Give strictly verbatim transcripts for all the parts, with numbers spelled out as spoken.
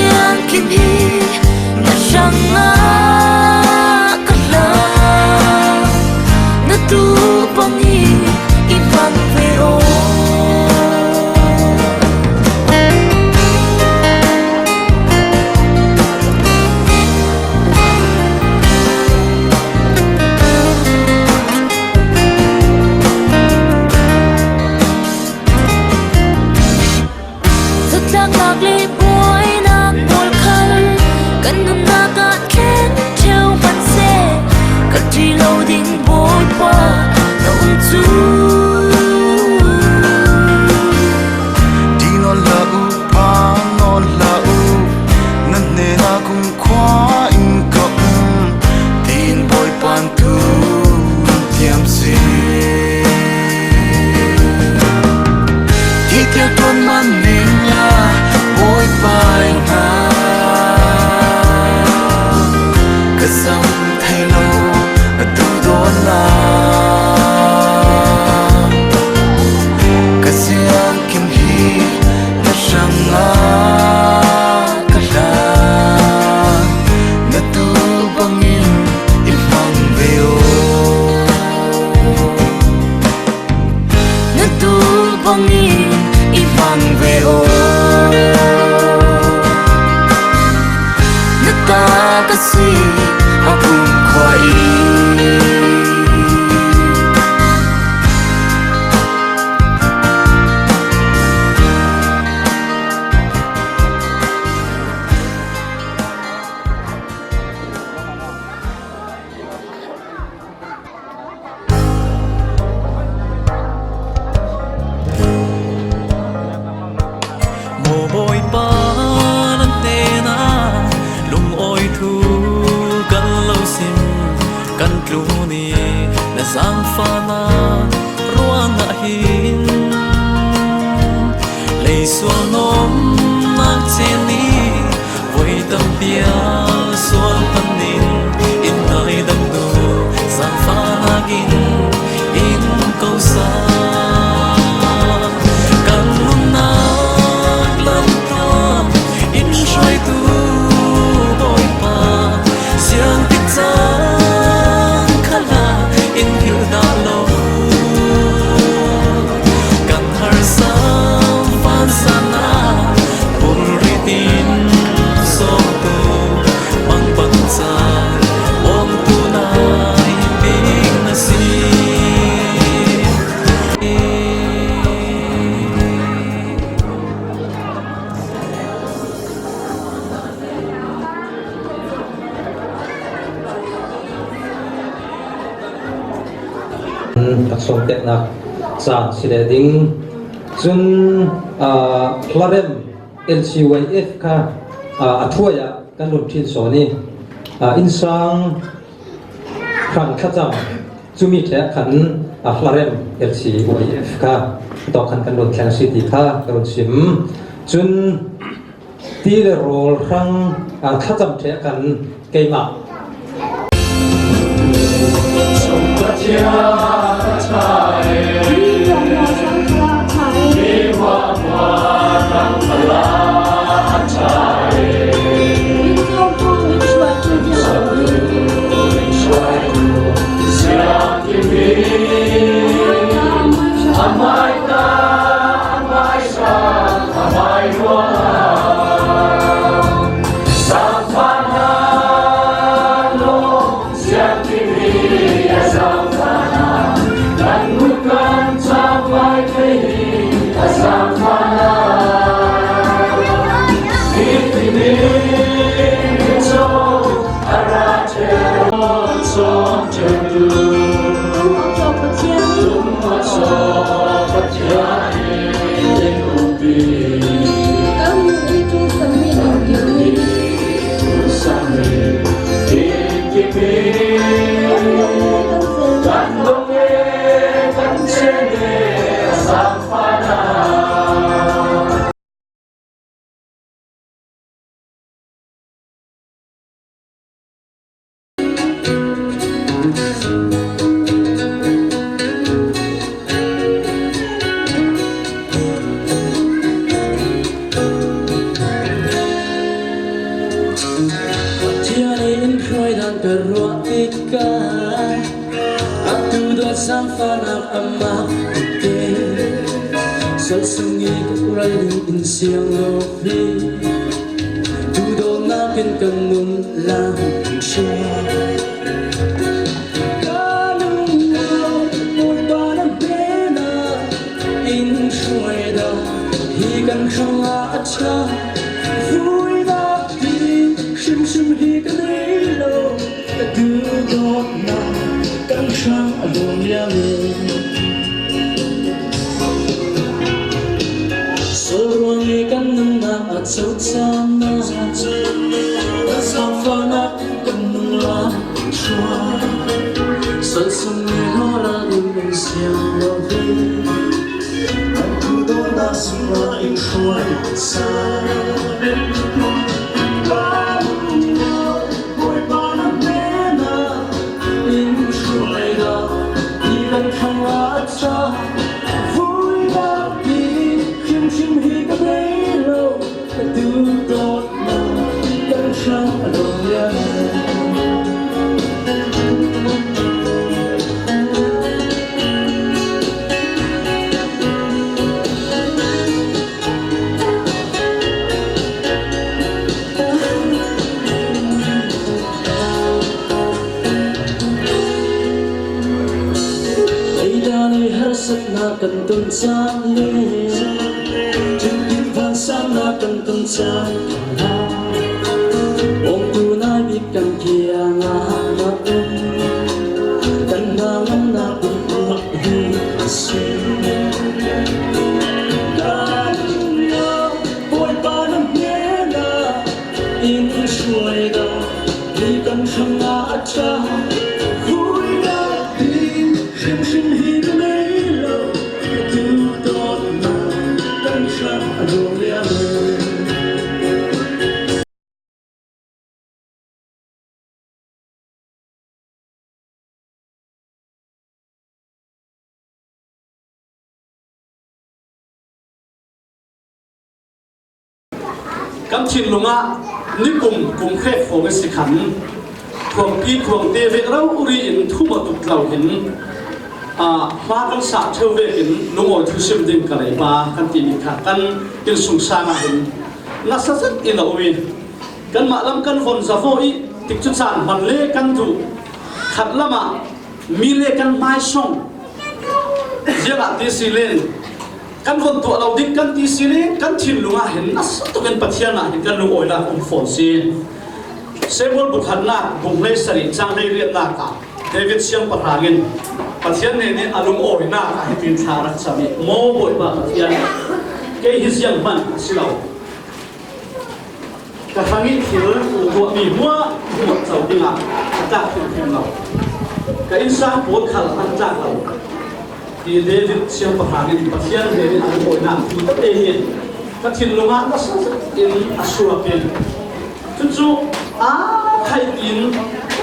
Siangtho hi na hrangah ka hlan, na tul bangin i hmang ve aw. Zatlaknak le buainak pawl khal kan nunnak ah thleng ṭheu hmanh seh, kan ṭih lo ding Bawipa na um cu. Ṭih nawn hlah u, phang nawn hlah u, na hnenah kumkhua in ka um, tiin Bawipan thu thiam si. Hi tiang tuan man ning la, Bawipa i hna ka zam thei lo, a duhdaw la. Ka siangtho hi na hrangah ka hlan, na tul bangin i hmang ve aw. Na tul bangin i hmang ve aw. Na ta ka si a kumkhua i. Maw Bawipa, na hnenah lungawi thu kan lo sim, kan tlun i na zaangfahnak ruangah hin lei sual nuamhnak cen i voi tampi ah sual hmanh in in ngaidam duh zaangfahnak in in ko sa. Kan nunnak lamtang in hruaitu Bawipa, siangtho caan khalah in hilh dah law. Kan harsam vansan ah pulrit in sawmtu, mangpang caan awngtu nai bik na si. Laksawng peknak caan si leh ding. Cun, aa, Hlarem L C Y F kha, aa, a thuai ah kan run ṭhin sawn i, aa, innsang hrang thlacam cumi ṭheh khan, aa, Hlarem L C Y F kha tawk khan kan run thleng si ti kha ka run sim. Cun, ti le rawl hrang, aa, thlacam ṭheh khan keimah. Pathian in hruai dan ka ruah tikah, atu dawt zaangfahnak amah tete, sal sung i ka rai ding in siang lo hi. Duhdawtnak in ka nun lang ṭha. Ka lung ah Bawipa na hnenah in hruai dah, hi kan hrangah a ṭha. Vui dah ti, hrimhrim hi ka nei lo, ka duhdawtnak kan hrang a lawm liang e. Sal ruang i kan nunnak a co caan ah, kan zaangfahnak kan nun lang ṭha. Sal sung i hlawral in kan siang lo hi. Kan duhdawtnak sungah in hruai sa. Bawipa na hnenah in hruai dah, hi kan hrangah a ṭha. Vui dah ti, hrimhrim hi ka nei lo, ka duhdawtnak kan hrang a lawm liang e. Ei dan i harsatnak kan ton caan le ṭhingkim vansannak kan ton caan kha, awngtu nai bik kan kiangah na um, kan hna ngamnak um hi a si. Ka lung ah Bawipa na hnenah in hruai dah, hi kan hrangah a ṭha. Vui dah ti, hrimhrim hi ka nei lo, ka duhdawtnak kan hrang a lawm liang e. Kan thinlung ah nikum kum hrek hrawng i si khan, khuampi khuangte vek rori in thum a tuk lo hin, aa, hma kan sak ṭheu vekin lungawi thusim ding ka lei pa kan timi kha kan innsungsang ah hin nasa zet in a um i, kanmah lam kan von zavo i, tikcu caan hman le kan duh khat lamah mi le kan hmaisong. Ziangah ti si len, kan von tuah lo ding kan ti si len, kan thinlung ah hin nasa tukin Pathian ah hin kan lungawinak um fawn si. Samuel bu khatnak bung hleisarih cang hleiriatnak ah David siangpahrang in Pathian hnen i a lungawinak ah hitin thla a rak cam i, maw Bawipa Pathian, kei hi zianghman a si lo. Ka hrang i thil tuahmi hmuahhmuah co dingah ka tlak hrimhrim lo. Ka innsang pawl khal an tlak lo. Ti David siangpahrang in Pathian hnen in a lungawinak thu tete hi ka thinlung ah nasa in a suak in, cucu a khaih in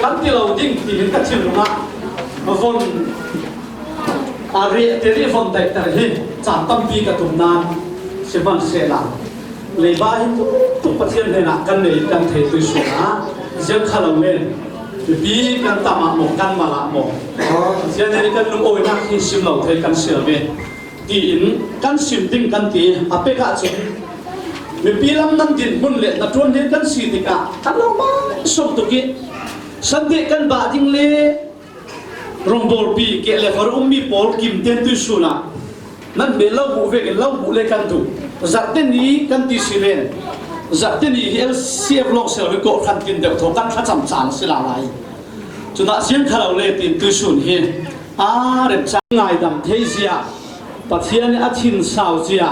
kan ti lo ding tiin ka thinlung ah von a riahter i von daihter hi caan tampi ka tum nan si hmanh sehla, leiba hi tuk tuk Pathian hnenah kan nei kan thei tuisun ah ziang kha lo men mipi kan tam ah maw, kan mal ah maw, Pathian hnen kan lungawinak hi sim lo thei kan si lo ve tiin kan sim ding kan ti. A pek ahcun mipi lam nan dinhmun le na ṭuan hnen kan si tikah kan lo hmai sawm tuk i, Sunday kan bah ding le rongbawlpi keh le hor ummi pawl kim ten tuisun ah nan hmel lo buh vekin lo buh le kan duh. Zarhte ni kan ti si len, zarhte ni hi L C F lawng sel hi kawhhran tin deuh thaw kan thlacam caan a si lala i, cunah ziang kha lo le tin tuisun hi a remcang ngaidam thei zia, Pathian i a thinsau zia,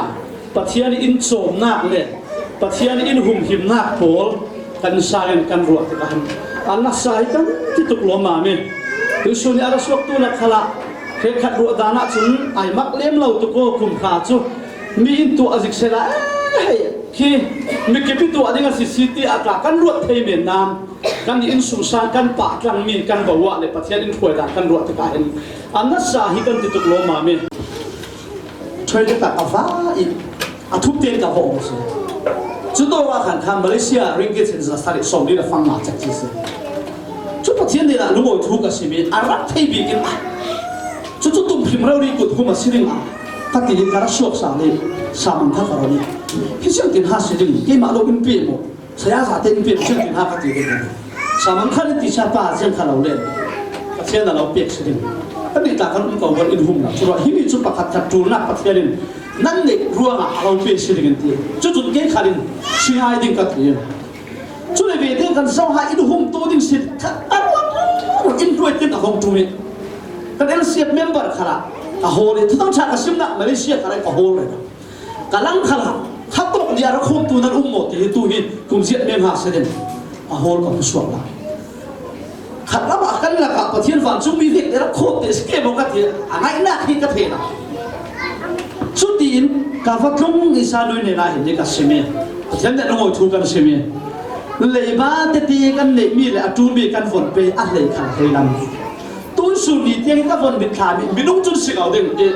Pathian i in cawmnak le Pathian in humhimnak pawl kan sang in kan ruah tikah hin a nasa hi kan ti tuk lawmmam i, tuisun i a ra suaktu nak khalah hrekkhat ruah dan ahcun ai mak lem lo tuk aw. Kum kha cu mi in tuah zik sehla, eh, hei, khi mi kip i tuah ding a si si tiah a tla kan ruat thei men nan kan i innsungsang kan pah tlangmi kan bawa le Pathian in hruai dan kan ruah tikah hin a nasa hi kan ti tuk lawmmam i. Ṭhoi taktak a va i a thup tein ka va um si. Cutawk ah khan khan Malaysia ringgit hin za sarih sawmli le fanga cek ci si. Cu Pathian hnenah lungawi thu ka sim i a rak thei bik in, cucu tum hrim rori kut hum a si ding a ka ti i ka ra suak sa le, samang kha ka ra ni. Hi siangtin ha si ding, keimah lo in pe maw, saya zate in pe maw, siangtin ha ka ti ding. Samang kha in ti sa pa ziang kha lo le, Pathian a lo pek si ding. Kan nih ta kan um ko bal in hum lo. Curuah himi cu pakhat khat ṭulnak Pathian in nan neih ruangah a lo pe si ding in ti. Cucun kei khat in si ngai ding ka ti. Cule vete kan zoh ha in hum tu ding si kha a ruat ruat in hruai tin a hong ṭum i kan L C F member khalah ka hawl i Thuthang ṭha ka simnak Malaysia khalah ka hawl rero. Ka lang khalah kha tawk nih a ra khawmtu nan um maw ti hi tu hi kum ziat meng ha si ding a hawl ka hmu suak lai. Khat lam ah kan lakah Pathian vancungmi vek te rak khawh te si ke maw ka ti, a ngaihnak hi ka thei lo. Cutiin ka va tlung i sa nui nei lai hin ni ka sim i Pathian nih lungawi thu kan sim i, leiba tete kan neihmi le a ṭulmi kan von pe a hlei khal hlei lam. Tun sun ni tiang i ka von mit thlam i minung cun si ko ding i,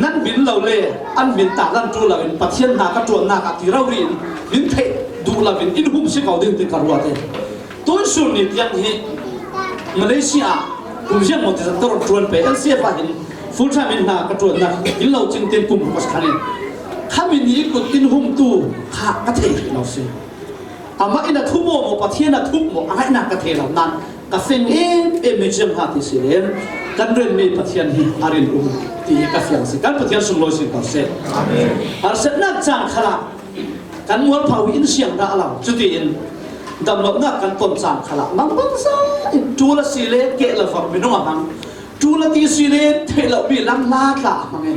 nan min lo le an min ta lan ṭul lo in Pathian hna ka ṭuannak ah ti rori in min theih duh lo in in hum si ko ding ti ka ruat i. Tun sun ni tiang hi Malaysia ah kum ziang maw ti zat ka run ṭuan pe L C F ah hin full time in hna ka ṭuannak in lo cing tein kum ka khan in khami ni kut in humtu kha ka thei rih lo si. Amah in a thup maw, maw Pathian a thup maw a ngaihnak ka thei lo nan ka feng em em mi ciang ha ti si len kan rianmi Pathian hi a rin um ti hi ka fiang si. Kan Pathian sunglawi si ko seh. Harsatnak caan khalah kan mualpho hi in siang dah lo. Cutiin damlonak kan ton caan khalah mangbangza in ṭul a si le keh le forh minung a hmang, ṭul a ti si le theih lo mi lam hla tla a hmang e.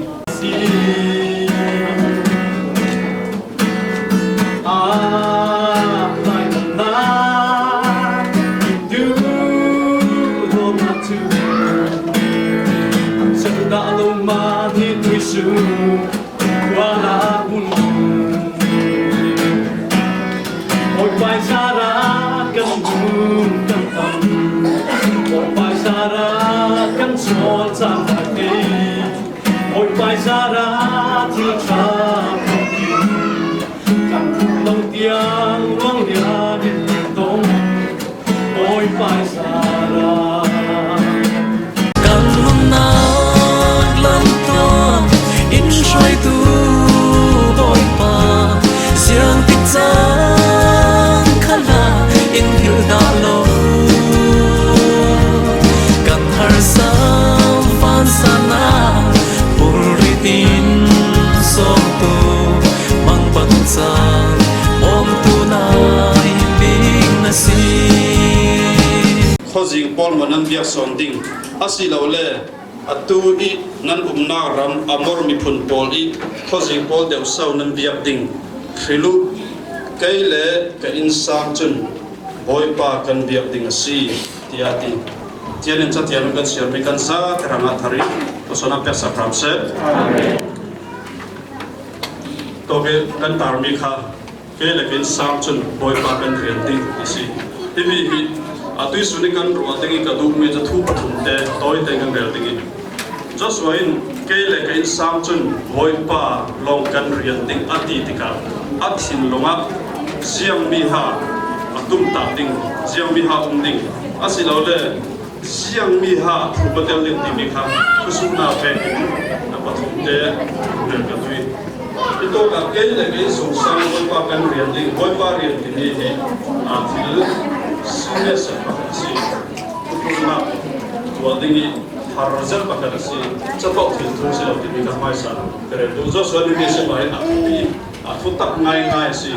Bawipa zarah kan hmun kan tam, Bawipa zarah kan cawlcang kan ngei, Bawipa zarah thil ṭha kan kim, kan hmuh lo tiang ruang lian in kan tong. Bawipa zarah kan nunnak lamtuang in hruaitu Bawipa, ziangtik caan khalah in hilh dah lo. Kan harsa vansan ah pulrit in sawmtu mangbang cang bawmtu nai bik na si. Khuazing pawl maw nan biak sawn ding, asilole atu i nan umnak ram Amor miphun pawl i khuazing pawl deuh so nan biak ding? Hril uh, kei le ka innsang cun Bawipa kan biak ding a si, tiah a ti. Tian in catian kan siarmi kan zate hrangah thar i, ka suan ah piaksak hram seh. Amen. Tawk i kan tarmi kha, kei le kan innsang cun Bawipa kan rian ding ti si. Himi hi atu i sun i kan ruah ding i ka duhmi cu thu pathum te tawi tein kan rel ding i, Joshua in, kei le ka innsang cun Bawipa lawng kan rian ding a ti tikah a thinlung ah ziangmi ha a tumtah ding, ziangmi ha um ding, asilole ziangmi ha a phu ka tel ding timi kha thusukna pek in a pathum te rel ka duh i, hi tawkah kei le ka innsang Bawipa kan rian ding, Bawipa rian timi hi, aa, thil serious pakhat a si. Thuknak tuah ding i har zet pakhat a si. Catawh thil thu si lo timi ka hmaisa ka rel duh. Joshua ni si mah in a thupi, a thutak ngaingai a si.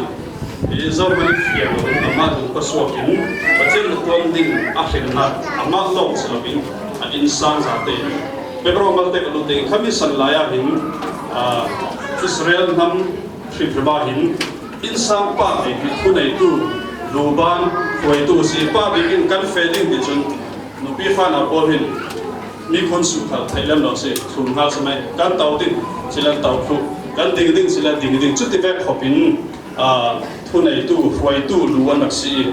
Hi zohmanh fiang loin amah duh pasuak in Pathian hnaṭuan ding a hrilnak amah lawng si loin a innsang zate, Hebru malte ka lut ding khami san lai ah hin, aa, Israel hnam hrimhrim ah hin innsang pa bik hi thuneitu, luban, hruaitu a si. Pa bik in kan feh ding ti cun nupi fana pawl hin mikhun suhkhalh theih lem lo si, thlun hngal si mai. Kan to ding si le to thluh, kan ding ding si le ding ding, cuti vek khop in, aa, thuneitu, hruaitu lu an rak si i,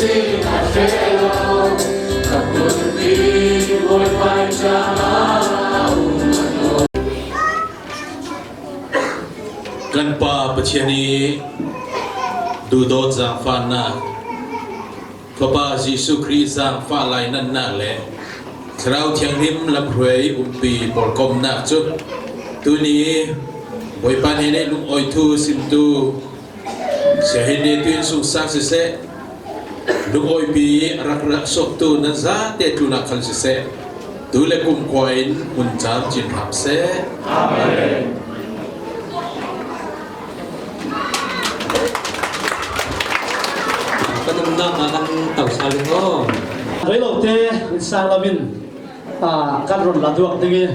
Kan Pa Pathian i duhdawt zangfahnak, Fapa Jesuh Khrih zangfah lainatnak le Thlarau Thianghlim lamhruai umpi pawlkomnak cu tuni Bawipa hnen i lungawi thu simtu Sia Hende tu in sungsang siseh, lungawipi a rak rah suaktu nan zate tlunah khal siseh, tu le kumkhua in hmun caan cin hram seh. Amen. Kan umnak ah kan to sal ding aw. Rei lo te, in sang lo in, ah, kan run la duak ding i.